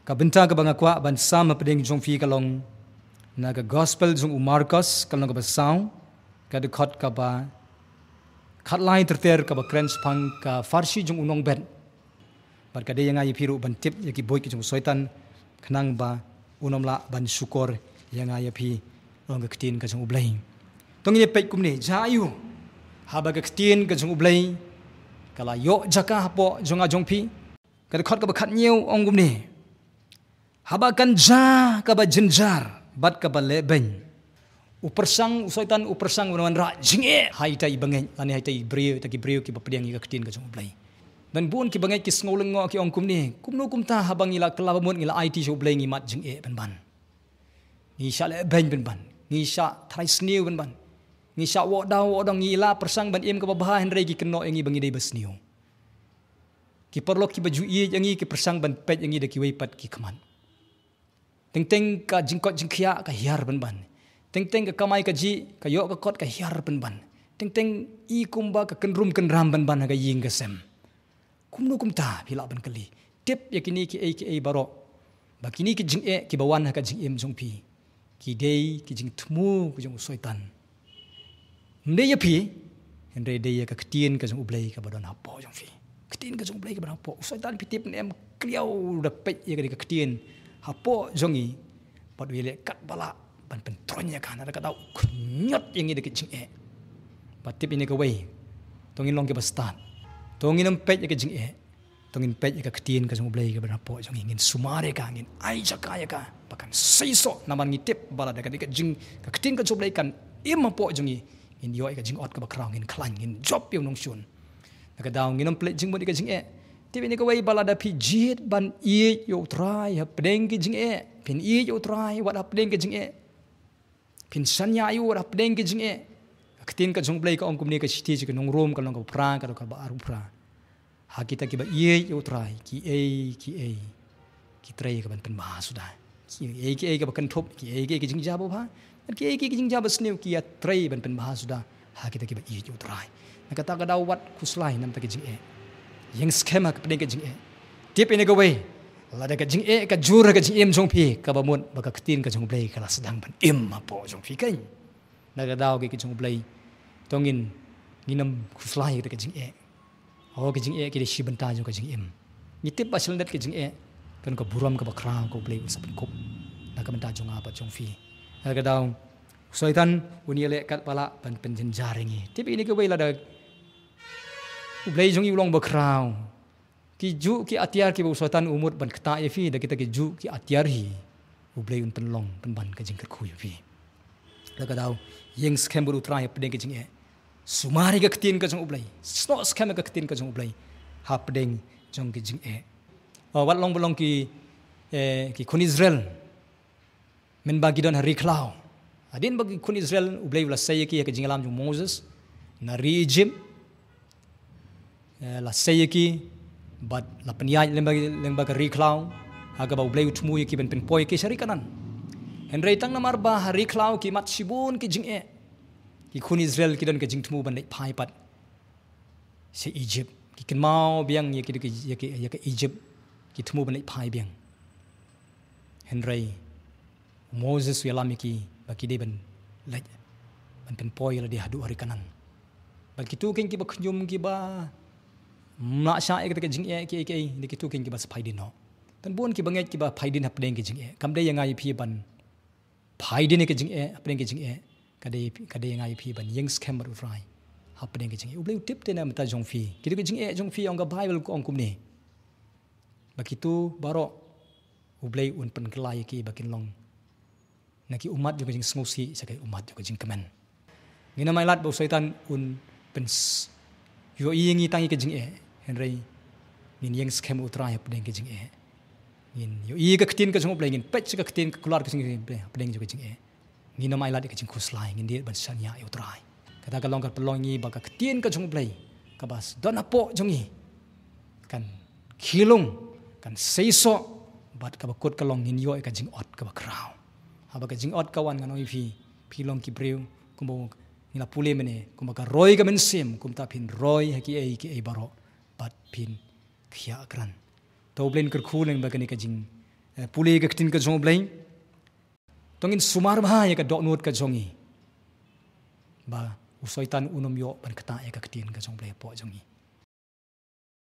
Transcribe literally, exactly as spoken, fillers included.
Ka bynta kaba nga kwah ban sam hapdeng jong phi ka long na ka gospel jong u Markos, ka long kaba saw, ka dkhot kaba khatlai ter ter, kaba kren shaphang ka pharshi jong u nongbet. Bad ka dei ïa nga ïa phi ruh ban tip ïa ki buit ki jong u Soitan, khnang ba un ym lah ban shukor ïa nga ïa phi, ong ka ktien ka jong U Blei. To ngin ïa peit kumne, jia aiu haba ka ktien ka jong U Blei ka la ïoh jaka hapoh jong nga jong phi? Ka dkhot kaba khathynñiew ong kumne: Haba kan jia kaba jynjar bad kaba lehbeiñ, u pyrshang, u Soitan u pyrshang ban wanrah jingeh ha ita i bangeit, lane ha ita i briew, ita ki briew kiba pdiang ïa ka ktien ka jong U Blei. Don bun ki bangeit ki sngew lyngngoh, ki ong kumne: Kumno kumta haba ngi la kylla ba mut, ngi la aiti sha U Blei, ngi mad jingeh pynban, ngi shah lehbeiñ pynban, ngi shah trai sniew pynban, ngi shah wad daw wad dong, ngi la pyrshang ban im kaba bha, hynrei ki kynnoh ïa ngi ba ngi dei ba sniew. Ki paralok kiba ju ïeit ïa ngi ki pyrshang ban peit ïa ngi da kiwei pat ki khmat. Teng teng ka jingkoit jingkhiah ka hiar pynban. Teng teng ka kamai kajih ka ïoh ka kot ka hiar pynban. Teng teng i kumba ka kynrum kynram pynban ha ka ïing ka sem. Kumno kumta phi lah ban kylli? Tip ïa kine kiei kiei baroh, ba kine ki jingeh kiba wan ha ka jingim jong phi, ki dei ki jingthmu ka jong u Soitan. Ym dei ïa phi, hynrei dei ïa ka ktien ka jong U Blei kaba don hapoh jong phi. Ktien ka jong U Blei kaba don hapoh. U Soitan, phi tip ne em, khlem da peit ïa ka, ka ktien hapoh jong ngi, bad u ïaleh katba lah ban pyntroiñ ïa ka, na kata ka daw u khñiot ïa ngi da ki jingeh. Bad tip ïa kane kawei, to ngin long kiba stad. To ngin ym peit ïa ka jingeh. To ngin peit ïa ka ktien ka jong U Blei kaba don hapoh jong ngi, ngin sumar ïa ka, ngin ai jaka ïa ka ba kan seisoh. Namar ngi tip ba lada ka dei ka jing, ka ktien ka jong U Blei kan im hapoh jong ngi, ngin ïoh ïa ka jingot kaba khraw, ngin khlaiñ, ngin jop ïa u nongshun. Na kata ka daw ngin ym pynleit jingmut ïa ka jingeh. Tip ïa kane kawei, ba lada phi jied ban ïeit ïa U Trai hapdeng ka jingeh, phin ïeit ïa U Trai wat hapdeng ka jingeh, phin shaniah ïa u wat hapdeng ka jingeh. Ka ktien ka jong U Blei ka ong kumne, ka shithi sha ki nong Rom, ka lynnong kaba phra, ka dkhot kaba arphew phra: Ha kita kiba ïeit ïa U Trai, kiei kiei ki trei ka ban pynbha suda. Kiei kiei kaba kynthup, kiei kiei ki jingjia babha, bad kiei kiei ki jingjia basniew ki ïatrei ban pynbha suda ha kita kiba ïeit ïa U Trai. Na kata ka daw wat khuslai na ka bynta ka jingeh. Ïeng skhem hapdeng ka jingeh. Tip ïa kane kawei, lada ka jingeh ka jur ha ka jingim jong phi, kaba mut ba ka ktien ka jong U Blei ka la sdang ban im hapoh jong phi keiñ. Na kata ka daw, ki, ki jong U Blei, to ngin, ngin ym khuslai ïa ka jingeh. Oh, ka jingeh ka dei shi bynta jong ka jingim. Ngi tip ba sha lyndet ka jingeh ka don ka burom kaba khraw kaba U Blei un sa pynkup na ka bynta jong nga bad jong phi. Na kata ka daw, u Soitan un ïaleh katba lah ban pynjynjar ïa ngi. Tip ïa kane kawei, lada U Blei jong ngi u long ba khraw, ki juh ki atiar kiba u Soitan u mut ban ktah ïa phi, da kita ki juh ki atiar hi U Blei un pynlong pynban ka jingkyrkhu ïa phi. Na kata ka daw, ïeng skhem bad U Trai hapdeng ka jingeh. Sumar ïa ka ktien ka jong U Blei. Snoh skhem ïa ka ktien ka jong U Blei hapdeng jong ka jingeh. Oh, wat long ba long ki, eh, ki khun Israel mynba ki don ha ri khlaw. Hadien ba ki khun Israel, U Blei u la sei ïa ki ha ka jingïalam jong u Moses na ri Egypt. Eh, la sei ïa ki bad la pynïaid lyngba, lyngba ka ri khlaw, ha kaba U Blei u thmu ïa ki ban pynpoi ïa ki sha ri Kanaan. Hynrei tang namar ba ha ri khlaw ki mad shibun ki jingeh, ki khun Israel ki don ka jingthmu ban leit phai pat sha Egypt. Ki kynmaw biang ïa ki, ïa ki, ïa ka Egypt, ki thmu ban leit phai biang. Hynrei u Moses u ïalam ïa ki ba ki dei ban leit ban pynpoi ïa lade haduh ha ri Kanaan. Bad kito keiñ kiba khñium, kiba ym lah shah ïa kata ka jingeh kiei kiei, dei kito keiñ kiba sa phai dien noh. Don bun kiba ngeit kiba phai dien hapdeng ka jingeh. Kam dei ïa nga ïa phi ban phai dien ïa ka jingeh hapdeng ka jingeh. Ka dei, ka dei ïa nga ïa phi ban ïeng skhem bad U Trai hapdeng ka jingeh. U Blei u tip te na ka bynta jong phi. Kito ki jingeh jong phi, ong ka Baibl ka ong kumne, ba kito baroh U Blei un pynkylla ïa ki ba kin long na ki ummat jong ka jingsngewsih sha ki ummat jong ka jingkmen. Ngin ym ailad ba u Soitan un pyn s-, ïohi ïa ngi tang ïa ka jingeh, hynrei ngin ïeng skhem U Trai hapdeng ka jingeh. Ngin ïohi ïa ka ktien ka jong U Blei, ngin peit sha ka ktien, ka kular ka jong U Blei hapdeng jong ka jingeh. Ngin ym ailad ïa ka jingkhuslai, ngin dei ban shaniah ïa U Trai. Kata ka long ka pynlong ïa ngi ba ka ktien ka jong U Blei kaba don hapoh jong ngi kan khilung, kan seisoh, bad kaba kut ka long ngin ïoh ïa ka jingot kaba khraw. Haba ka jingot ka wan, ngan ong ïa phi, phi long ki briew kumba ngi la pule mynne, kumba ka roi ka mynsiem, kumta phin roi ha kiei kiei baroh bad phin khiah kren. To U Blei un kyrkhu lyngba kane ka jing, eh, pule ka ktien ka jong U Blei, to ngin sumar bha ïa ka dohnud ka jong ngi, ba u Soitan un ym ïoh ban ktah ïa ka ktien ka jong U Blei hapoh jong ngi.